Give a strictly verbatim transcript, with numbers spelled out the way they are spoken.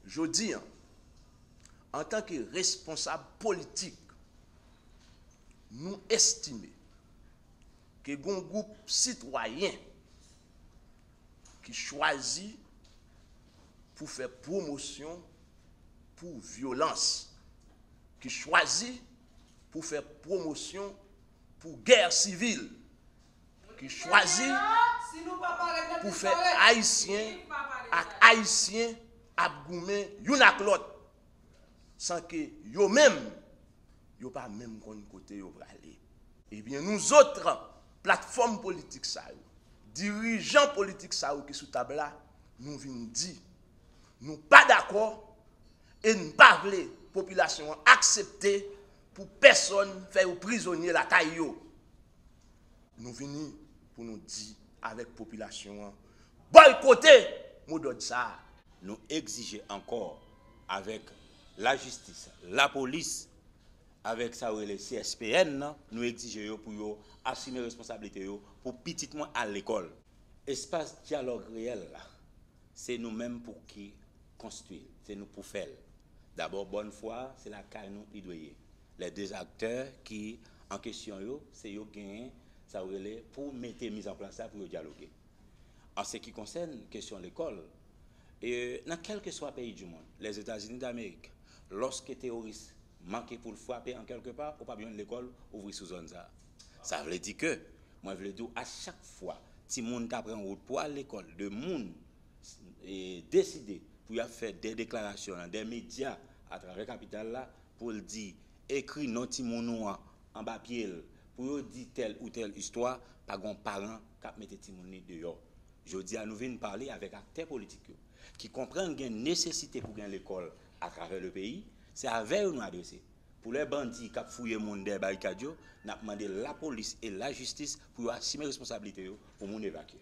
Jodi a, antanke responsab politik, nou estime ke gen yon gwoup sitwayen ki chwazi pou fè pwomosyon pou vyolans, ki chwazi pou fè pwomosyon pou gè sivil, ki chwazi pou fè Ayisyen ak Ayisyen ap goumen youn ak lòt, san ke yo menm, yo pa menm konn kote yo prale. Ebyen, nou zòt, platfòm politik sa yo, dirijan politik sa yo ki sou tab la, nou vin di, nou pa dakò e n pa vle popilasyon an aksepte pou pèsonn fè yo prizonye lakay yo. Nou vini pou nou di avèk popilasyon an, bòykote modòd sa a. Nou egzije ankò avèk lajistis, lapolis, avèk sa yo rele C S P N nan, nou egzije yo pou yo asime responsablite yo pou pitit mwen al lekòl. Espas dyalòg reyèl la, se nou menm pou ki konstwi l, se nou pou fè l. Dabò, bòn fwa, se lakay nou li dwe ye. Les deux acteurs ki an kesyon yo, se yo genyen sa yo rele pou mete mizanplas la pou yo dyaloge. An se ki konsèn kesyon lekòl, e, nan kèlkeswa peyi di mond, Lèzetazini Damerik, lòske teworis manke pou l frape an kèlke pa, ou p ap jwenn lekòl ouvri sou zòn sa a. Sa vle di ke, mwen vle di w, a chak fwa timoun ta pran wout pou al lekòl, de moun e, deside pou y ap fè de deklarasyon nan de medya atravè kapital la, pou l di, ekri non timoun ou an anba pye l, pou yo di tèl ou tèl istwa, pa gen yon paran k ap mete timoun li deyò. Jodi a, nou vin pale avèk aktè politik yo, ki konprann gen nesesite pou gen lekòl atravè le peyi, se avè yo nou adrese. Pou lè bandi k ap fouye moun dèyè barikad yo, n ap mande lapolis e lajistis pou yo asime responsablite yo pou moun evakye.